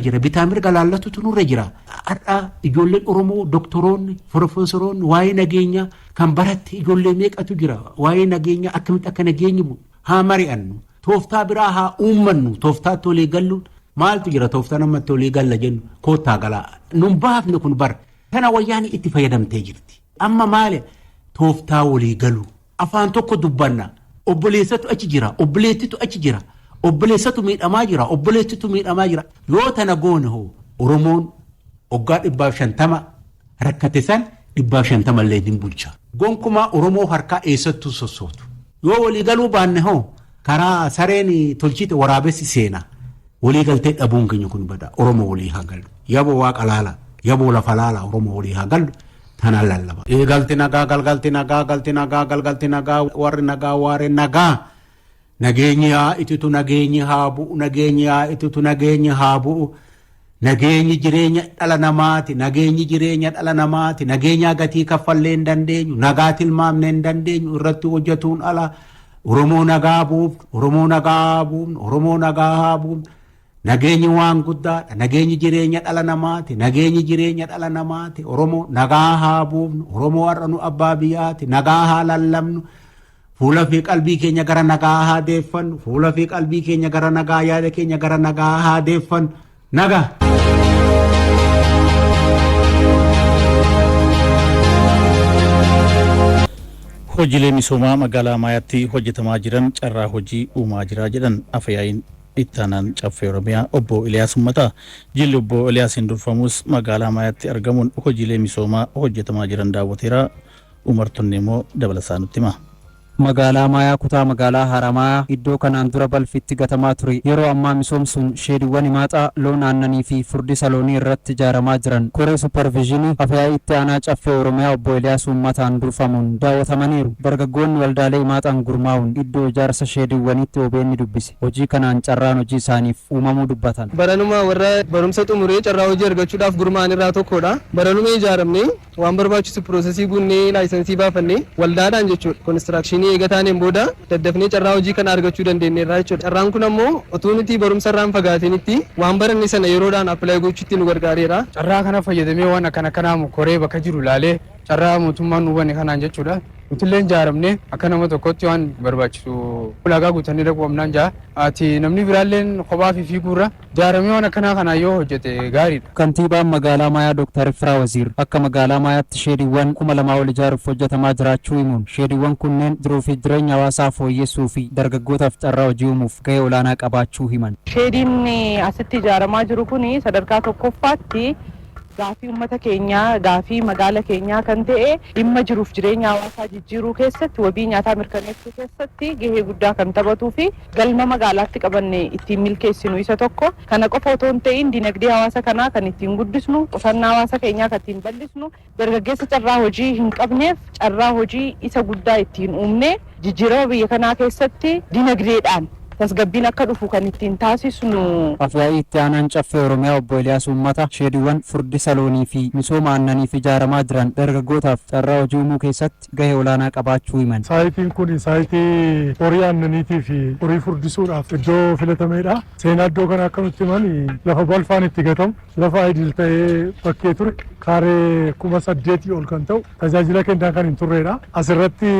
jira. Bitaa mirga laallatutu nurra jira. Har'a ijoolleen Oromoo doktoroonni, profeesoroonni waa'ee nageenyaa kan baratte ijoollee meeqatu jira. Waa'ee nageenyaa akkamitti akka nageenyi bu'u haa mari'annu. Tooftaa biraa haa uummannu. Tooftaatti walii galluun maaltu jira tooftaa namatti walii galla jennu koottaa galaa. Nun baafne kun bara. Kana wayyaanii itti fayyadamtee jirti. Amma maali tooftaa walii galu. Afaan tokko dubbanna. Obboleessatu achi jira. Obboleettitu achi jira. Obboleessatu miidhamaa jira. Obboleettitu miidhamaa jira. Yoo tana goone hoo Oromoon waggaa 150 rakkate san 150 illee hin bulcha. Gonkumaa Oromoo harkaa eessattuu sossootu. Yoo walii galuu baanne hoo karaa sareen tolchite waraabessi seena. Walii galtee dhabuun keenya kun bada. Oromoo walii haa galu. Yaboo waaqa laala. Yaboo lafa laala. Oromoo walii haa galu. Tanaan lallaba. Galti nagaa galgalti nagaa galti nagaa galgalti nagaa warri nagaa waaree nagaa. Nageenyi haa ititu nageenyi haa bu'u nageenyi haa ititu nageenyi haa bu'u. Nageenyi jireenya dhala namaati nageenyi jireenya dhala namaati nageenyaa gatii kaffallee hin dandeenyu nagaa tilmaamnee hin dandeenyu irratti hojjetuun ala Oromoo nagaa buufnu Oromoo nagaa haa buufnu Oromoo nagaa haa buufnu. Nageenyi waan guddaadha. Nageenyi jireenya dhala namaati. Nageenyi jireenya dhala namaati. Oromoo nagaa haa buufnu. Oromoo har'a nu abbaa biyyaati. Nagaa haa lallabnu. Fuula fi qalbii keenya gara nagaa haa deeffannu. Fuula fi qalbii keenya gara nagaa yaada keenya gara nagaa haa deeffannu. Nagaa. Hojiilee misoomaa magaalaa Maayaatti hojjetamaa jiran carraa hojii uumaa jira jedhan Afyaa'iin Ittaanaan Caffee Oromiyaa Obbo Iliyaas Ummataa. Jilli Obbo Iliyaasiin durfamus magaalaa Maayaatti argamuun hojiilee misoomaa hojjetamaa jiran daawwateera. Umar Tunnee immoo dabalasaa nutti hima. Magaalaa Maayaa kutaa magaalaa Haramaayaa iddoo kanaan dura balfi itti gatamaa ture yeroo ammaa misoomsuun sheediwwan himaaxaa loon aannanii fi furdisa loonii irratti ijaaramaa jiran koree supparviizhinii Afyaa'ii Itti Aanaa Caffee Oromiyaa Obbo Eeliyaas Uummataan durfamuun daawwatamaniiru. Dargaggoonni waldaalee himaaxaan gurmaa'uun iddoo ijaarsa sheediwwaniitti obn dubbise hojii kanaan carraan hojii isaaniif uumamuu dubbatan. Baranuma warra barumsa xumuree carraa hojii argachuudhaaf gurmaa'an irraa tokkodha. Baranuma ijaaramnee waan barbaachisu piroosesii guunnee laayisensii baafannee waldaadhaan jechuudha. Konistiraakshinii eega taaneen booda daddafnee carraa hojii kana argachuu dandeenyeerra jechuudha. Carraan kun ammoo otuu nuti barumsa irraa hin fagaatinitti waan baranne sana yeroodhaan apply gochuutti nu gargaareera. Carraa kana fayyadamee waan akkana akkanaa koree bakka jiru ilaalee carraa mootummaan nu bane kanaan jechuudha. Nutillee ijaaramnee akka nama tokkotti waan barbaachisu ulaagaa guutannee dhaquu qabnaan ja'a. Ati namni biraalleen kophaa fi fiiguurra ijaaramee waan akkanaa kanaan yoo hojjete gaariidha. Kantiibaan Magaalaa Maayaa Dooktar Ifraa Waziir akka magaalaa Maayaatti sheediiwwan 2000 ol ijaaruuf hojjetamaa jiraachuu himuun, sheediiwwan kunneen jiruu fi jireenya hawaasaa fooyyessuu fi dargaggootaaf carraa hojii uumuuf gahee olaanaa qabaachuu himan. Sheediin asitti ijaaramaa jiru kun sadarkaa tokkoffaatti gaafii uummata keenyaa, gaafii magaala keenyaa kan ta'e dhimma jiruuf jireenya hawaasaa jijjiiruu keessatti, wabii nyaataa mirkaneessuu keessatti gahee guddaa kan taphatuu fi galma magaalaatti qabanne ittiin milkeessinu isa tokko. Kana qofa otoo hin ta'in dinagdee hawaasa kanaa kan ittiin guddisnu, qusannaa hawaasa keenyaa kan ittiin bal'isnu, dargaggeessa carraa hojii hin qabneef carraa hojii isa guddaa ittiin uumne, jijjiirama biyya kanaa keessatti dinagdeedhaan tasgabbiin akka dhufu kan ittiin taasisnu. Afyaa'ii Itti Aanaan Caffee Oromiyaa Obbo Eeliyaas Uummata sheediiwwan furdisa loonii fi misooma aannaniif ijaaramaa jiran dargaggootaaf carraa hojii uumuu keessatti gahee olaanaa qabaachuu himan. Saayitiin kun saayitii horii aannaniitii fi horii furdisuudhaaf iddoo filatameedha. Seenaa iddoo kana akka nutti himan lafa balfaan itti gatamu, lafa idil ta'ee bakkee ture, kaaree 8,000 ol kan ta'u tajaajila kennaa kan hin turredha. Asirratti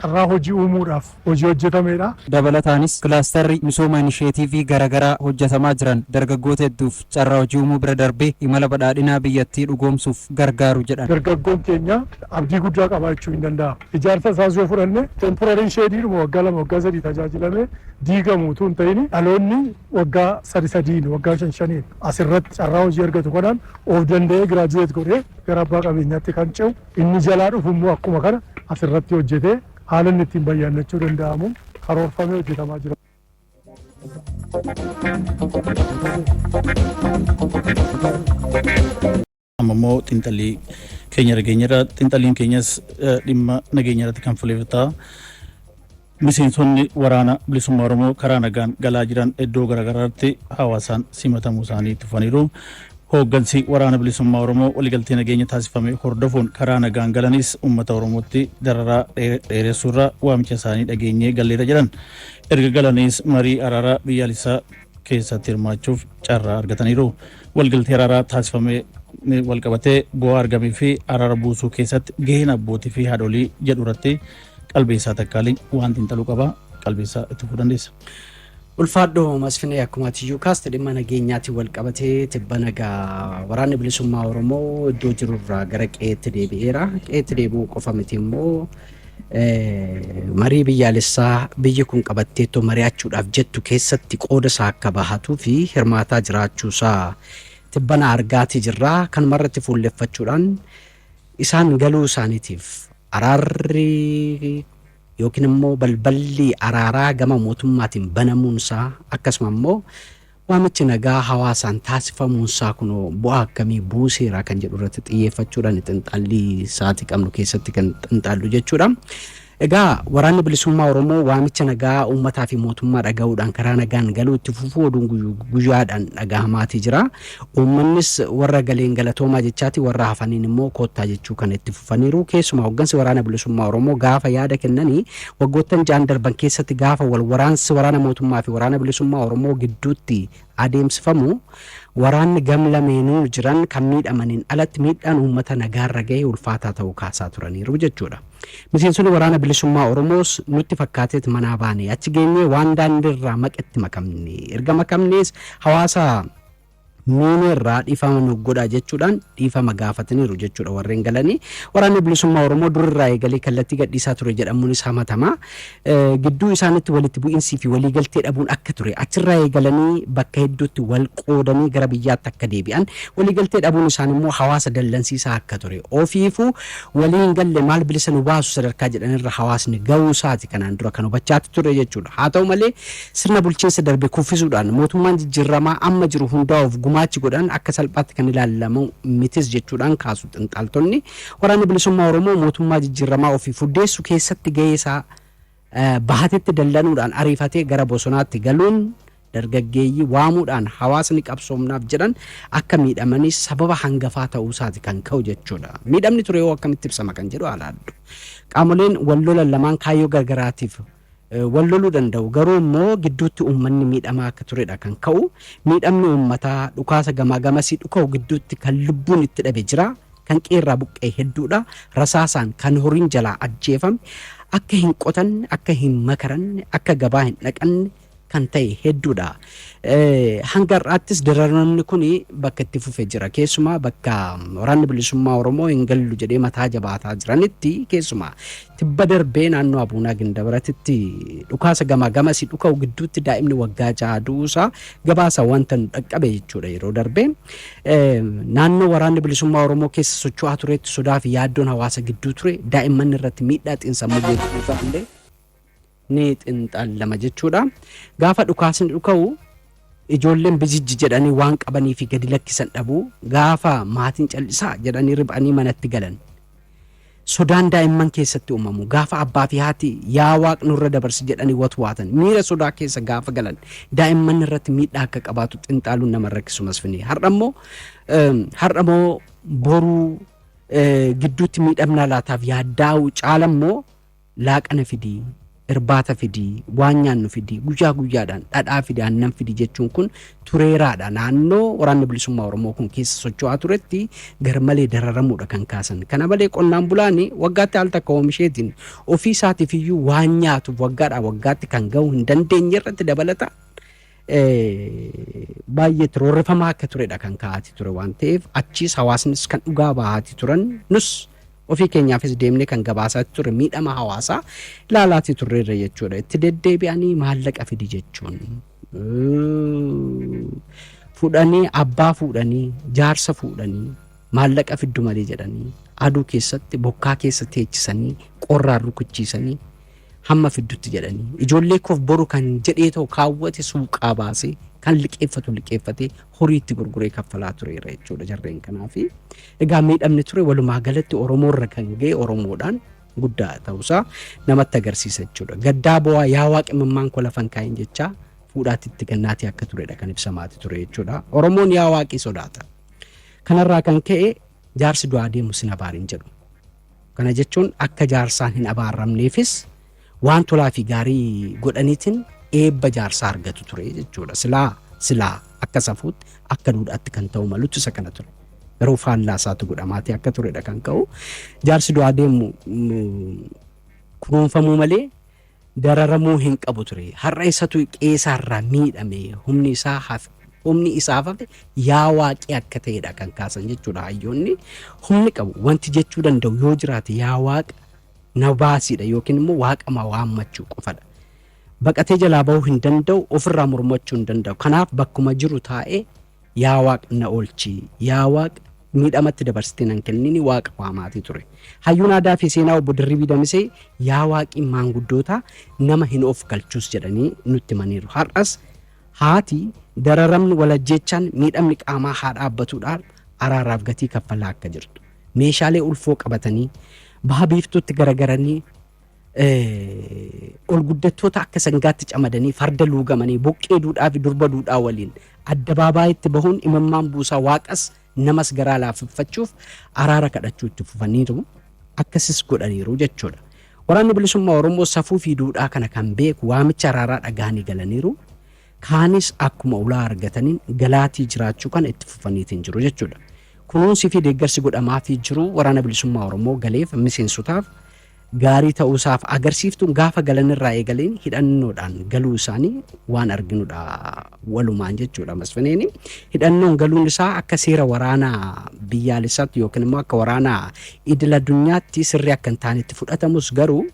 carraa hojii uumuudhaaf hojii hojjetamedha. Dabalataanis kilaastarri misooma inisheetiivii garaagaraa hojjetamaa jiran dargaggoota hedduuf carraa hojii uumuu bira darbee imala badhaadhinaa biyyattii dhugoomsuuf gargaaru jedhan. Dargaggoon keenya abdii guddaa qabaachuu hin danda'amu. Ijaarsa isaas yoo fudhanne temporary sheediidhuma waggaa 2 waggaa 3 tajaajilamee diigamu utuu hin ta'in dhaloonni waggaa sadi sadiin waggaa shan shaniin asirratti carraa hojii argatu kanaan of danda'ee graduate godhee gara abbaa qabeenyaatti kan ce'u inni jalaa dhufu immoo akkuma kana asirratti hojjetee haala inni ittiin bayyaannachuu danda'amu karoorfamee hojjetamaa jira. Amma immoo xiinxallii keenya dhageenyarra xiinxalliin keenyas dhimma nageenya irratti kan fuulleffata. Miseensonni waraana bilisummaa Oromoo karaa nagaan galaa jiran iddoo garaagaraatti hawaasaan simatamuu isaanii itti fufaniiru. Hooggansi waraana bilisummaa Oromoo waliigaltee nageenya taasifame hordofuun karaa nagaan galanis uummata Oromootti dararaa dheeressuurra waamicha isaanii dhageenyee galleera jedhan. Erga galaniis marii araaraa biyyaalessaa keessatti hirmaachuuf carraa argataniiru. Walgaltee araaraa taasifame walqabatee bu'aa argamee fi araara buusuu keessatti gaheen abbootii fi haadholii jedhu irratti Qalbeessaa Takkaaliny waan xiinxaluu qaba. Qalbeessaa itti fufuu dandeessa. Ulfaadhu Masfinee, akkuma atiyyuu kaaste dhimma nageenyaatiin wal qabatee tibbana egaa waraanni bilisummaa Oromoo iddoo jirurraa gara qe'eetti deebi'eera. Qe'eetti deebi'uu qofa miti immoo marii biyyaalessaa biyyi kun qabatteettoo mari'achuudhaaf jettu keessatti qooda isaa akka bahatuu fi hirmaataa jiraachuusaa tibbana argaatii jirra. Kanumarratti fuulleffachuudhaan isaan galuu isaaniitiif araarri yookiin immoo balballi araaraa gama mootummaatiin banamuunsaa akkasuma immoo waamichi nagaa hawaasaan taasifamuunsaa kunoo bu'aa akkamii buuseera kan jedhu irratti xiyyeeffachuudhaan xinxaallii sa'aatii qabnu keessatti kan xinxaallu jechuudha. Egaa waraanni bilisummaa Oromoo waamicha nagaa uummataa fi mootummaa dhaga'uudhaan karaa nagaan galuu itti fufuu oduun guyyaadhaan dhagahamaatii jira. Uummannis warra galeen galatoomaa jechaati warra hafaniin immoo koottaa jechuu kana itti fufaniiru. Keessumaa hoggansi waraana bilisummaa Oromoo gaafa yaada kennanii waggoottan ja'an darban keessatti gaafa wal waraansi waraana mootummaa fi waraana bilisummaa Oromoo gidduutti adeemsifamu waraanni gam lameenuu jiran kan miidhamaniin alatti miidhaan uummata nagaarra gahe ulfaataa ta'uu kaasaa turaniiru jechuudha. Miseensonni waraana bilisummaa Oromoos nutti fakkaateet manaa baane achi geenyee waan daandiirraa maqetti makamne erga makamnees hawaasa miineerraa dhiifama nuuf godhaa jechuudhaan dhiifama gaafataniiru jechuudha warreen galanii. Waraanni bilisummaa Oromoo durirraa eegalee kallattii gadhiisaa ture jedhamuunis hamatama. Gidduu isaanitti walitti bu'iinsii fi waliigaltee dhabuun akka ture achirraa eegalanii bakka hedduutti wal qoodanii gara biyyaatti akka deebi'an waliigaltee dhabuun isaan immoo hawaasa dallansiisaa akka ture ofiifuu walii hin galle maal bilisa nu baasu sadarkaa jedhanirra hawaasni ga'uu isaati kanaan dura kan hubachaati ture jechuudha. Haa ta'u malee sirna bulchiinsa darbe kuffisuudhaan mootummaan jijjiirramaa amma jiru hundaa'uuf gumaachi godhan akka salphaatti kan ilaalamu mitis jechuudhaan kaasu xinxaaltonni. Waraanni Bilisummaa Oromoo mootummaa jijjiirramaa ofiif hundeessu keessatti gahee isaa bahatetti dallanuudhaan ariifatee gara bosonaatti galuun dargaggeeyyii waamuudhaan hawaasni qabsoomnaaf jedhan akka miidhamanis sababa hangafaa ta'uusaati kan ka'u jechuudha. Miidhamni ture hoo akkamitti ibsama kan jedhu haa laallu. Qaamoleen wal lolan lamaan kaayyoo gargaraatiif wal loluu danda'u. Garuu immoo gidduutti uummanni miidhamaa akka turedha kan ka'u. Miidhamni uummataa dhukaasa gamaa gamasii dhuka'u gidduutti kan lubbuun itti dhabe jira. Kan qe'eerraa buqqa'e hedduudha. Rasaasaan kan horiin jalaa ajjeefame, akka hin qotanne, akka hin makaranne, akka gabaa hin dhaqanne kan ta'e hedduudha. Hanga har'aattis dararamni kun bakka itti fufe jira. Keessumaa bakka waraanni bilisummaa Oromoo hin gallu jedhee mataa jabaataa jiranitti keessumaa tibba darbee naannoo Abuunaa Gindabaratitti dhukaasa gamaa gamasii dhuka'u gidduutti daa'imni waggaa 6 du'uusaa gabaasa wanta nu dhaqqabe jechuudha yeroo darbe. Naannoo waraanni bilisummaa Oromoo keessa socho'aa turetti sodaa fi yaaddoon hawaasa gidduu ture daa'imman irratti miidhaa xiinsammuu geessisuusaa illee ni xinxallama jechuudha. Gaafa dhukaasni dhuka'u ijoolleen bijijji jedhanii waan qabanii fi gadi lakkisan dhabuu gaafa maatiin callisaa jedhanii riphanii manatti galan. Sodaan daa'imman keessatti uumamu gaafa abbaa fi haati yaa waaq nurra dabarsi jedhanii watwaatan miira sodaa keessa gaafa galan daa'imman irratti miidhaa akka qabaatu xinxaaluun nama rakkisu Masfinee. Har'a immoo har'a moo boruu gidduutti miidhamnaa laataaf yaaddaa'u caala immoo laaqana fidi, irbaata fidi, waan nyaannu fidi, guyyaa guyyaadhaan dhadhaa fidi, aannan fidi jechuun kun tureeraadha. Naannoo waraanni bilisummaa Oromoo kun keessa socho'aa turetti garmalee dararamuudha kan kaasan. Kana malee qonnaan bulaan waggaatti al takka oomisheetiin ofii isaatiif iyyuu waan nyaatuuf waggaadhaa waggaatti kan ga'uu hin dandeenye irratti dabalata baay'ee roorrifamaa akka turedha kan ka'aati ture waan ta'eef achiis hawaasnis kan dhugaa bahaati turan nus ofii keenyaafis deemnee kan gabaasaati ture miidhama hawaasaa ilaalaati turreerra jechuudha. Itti deddeebi'anii maallaqa fidi jechuun fuudhanii abbaa fuudhanii jaarsa fuudhanii maallaqa fiddu malee jedhanii aduu keessatti bokkaa keessa teechisanii qorraan rukuchiisanii hamma fiddutti jedhanii ijoollee koof boru kan jedhee ta'u kaawwate suuqaa baasee kan liqeeffatu liqeeffatee horii itti gurguree kaffalaa tureera jechuudha jarreen kanaafi. Egaa miidhamni ture walumaa galatti Oromoorra kan ga'e Oromoodhaan guddaa ta'uusaa namatti agarsiisa jechuudha. Gaddaa bo'aa yaa waaqi imimmaan koo lafa hin kaa'in jechaa fuudhaatti itti gannaatii akka turedha kan ibsamaati ture jechuudha. Oromoon yaa waaqii sodaata. Kanarraa kan ka'e jaarsi du'aa deemu sin abaarin jedhu. Kana jechuun akka jaarsaan hin abaarramneefis waan tolaa fi gaarii godhaniitiin eebba jaarsaa argatu ture jechuudha. Silaa Silaa akka safuutti, akka duudhaatti kan ta'u malutti isa kana ture. Garuu faallaa isaatu godhamaatee akka turedha kan ka'u. Jaarsi du'aa deemu kunuunfamuu malee dararamuu hin qabu ture. Har'a isatu qe'eesaarraa miidhame, humni isaa hafe, humni isaaf hafe yaa waaqii akka ta'edha kan kaasan jechuudha hayyoonni. Humni qabu wanti jechuu danda'u yoo jiraate yaa waaqa na baasiidha yookiin immoo waaqama waammachuu qofadha. Baqatee jalaa bahuu hin danda'u, ofirraa mormachuu hin danda'u. Kanaaf bakkuma jiru taa'ee yaa waaq na oolchi, yaa waaq miidhamatti dabarsitee nan kennini waaqa waamaatii ture. Hayyuun aadaa fi seenaa obbo Dirribii Damisee yaa waaqii maanguddootaa nama hin of galchus jedhanii nutti himaniiru. Har'as haati dararamni walajjeechaan miidhamni qaamaa haa dhaabbatuudhaan araaraaf gatii kaffalaa akka jirtu. Meeshaalee ulfoo qabatanii baha biiftuutti garagaranii ol guddattoota akka sangaatti camadanii farda luugamanii buqqee duudhaa fi durba duudhaa waliin addabaabaayitti bahuun imimmaan buusaa waaqas namas garaa laaffachuuf araara kadhachuu itti fufaniiru, akkasis godhaniiru jechuudha. Waraanni bilisummaa Oromoo safuu fi duudhaa kana kan beeku waamicha araaraa dhagahanii galaniiru. Kaanis akkuma ulaa argataniin galaatii jiraachuu kana itti fufaniitiin jiru jechuudha. Kunuunsii fi deeggarsi godhamaafii jiru waraana bilisummaa Oromoo galeef miseensotaaf gaarii ta'uusaaf agarsiiftuun gaafa galanirraa eegaleen hidhannoodhaan galuu isaanii waan arginudha walumaan jechuudha Masfineeni. Hidhannoon galuun isaa akka seera waraanaa biyyaalessaatti yookiin immoo akka waraanaa idil addunyaatti sirrii akka hin taanetti fudhatamus, garuu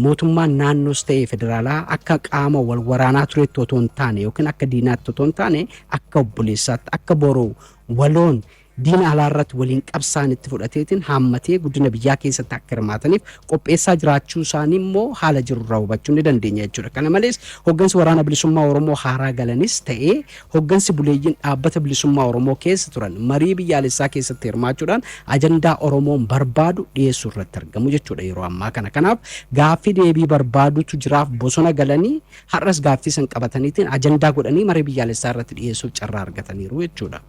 mootummaan naannoos ta'ee federaalaa akka qaama wal waraanaa turetti otoo hin taane yookiin akka diinaatti otoo hin taane, akka obboleessaatti, akka boruu waloon diina alaarratti waliin qabsaan itti fudhateetiin haammatee guddina biyyaa keessatti akka hirmaataniif qopheessaa jiraachuu isaanii immoo haala jirurraa hubachuu ni dandeenya jechuudha. Kana malees hoggansi waraana bilisummaa Oromoo haaraa galanis ta'ee hoggansi buleeyyiin dhaabbata bilisummaa Oromoo keessa turan marii biyyaalessaa keessatti hirmaachuudhaan ajandaa Oromoon barbaadu dhiyeessuu irratti argamu jechuudha yeroo ammaa kana. Kanaaf gaaffii deebii barbaadutu jiraaf bosona galanii har'as gaaffii san qabataniitiin ajandaa godhanii marii biyyaalessaa irratti dhiyeessuuf carraa argataniiru jechuudha.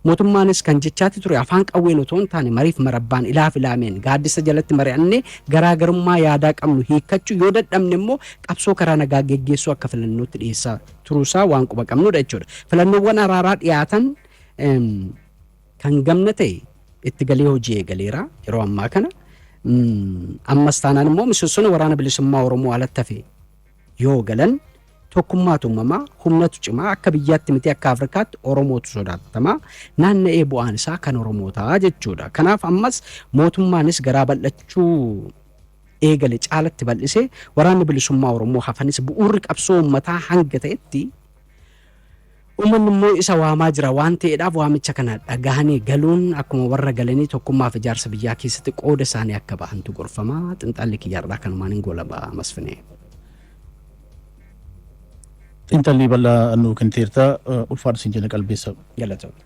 Mootummaanis kan jechaatti ture afaan qawween otoo hin taane mariif marabbaan ilaaf ilaameen gaaddisa jalatti mari'annee garaagarummaa yaadaa qabnu hiikkachuu yoo dadhabne immoo qabsoo karaa nagaa geggeessuu akka filannootti dhiyeessaa turuusaa waan quba qabnudha jechuudha. Filannoowwan araaraa dhiyaatan kan gamna ta'e itti galee hojii eegaleera yeroo ammaa kana. Ammas taanaan immoo miseensonni waraana bilisummaa Oromoo alatti hafe yoo galan tokkummaatu uumamaa, humnatu cimaa, akka biyyaatti miti akka Afrikaatti Oromootu sodaatamaa, naanna'ee bu'aan isaa kan Oromootaa jechuudha. Kanaaf ammas mootummaanis garaa bal'achuu eegale caalatti bal'isee waraanni bilisummaa Oromoo hafanis bu'uurri qabsoo uummataa hanga ta'etti uummanni immoo isa waamaa jira waan ta'eedhaaf waamicha kana dhagahanii galuun akkuma warra galanii tokkummaaf ijaarsa biyyaa keessatti qooda isaanii akka ba'antu gorfama. Xinxalli kiyyaarraa kanumaan hin goolaba, Masfinee. Xiinxallii bal'aa nuu kenniteerta, ulfaadhu siin jenna, qalbeessa. Galatoomne.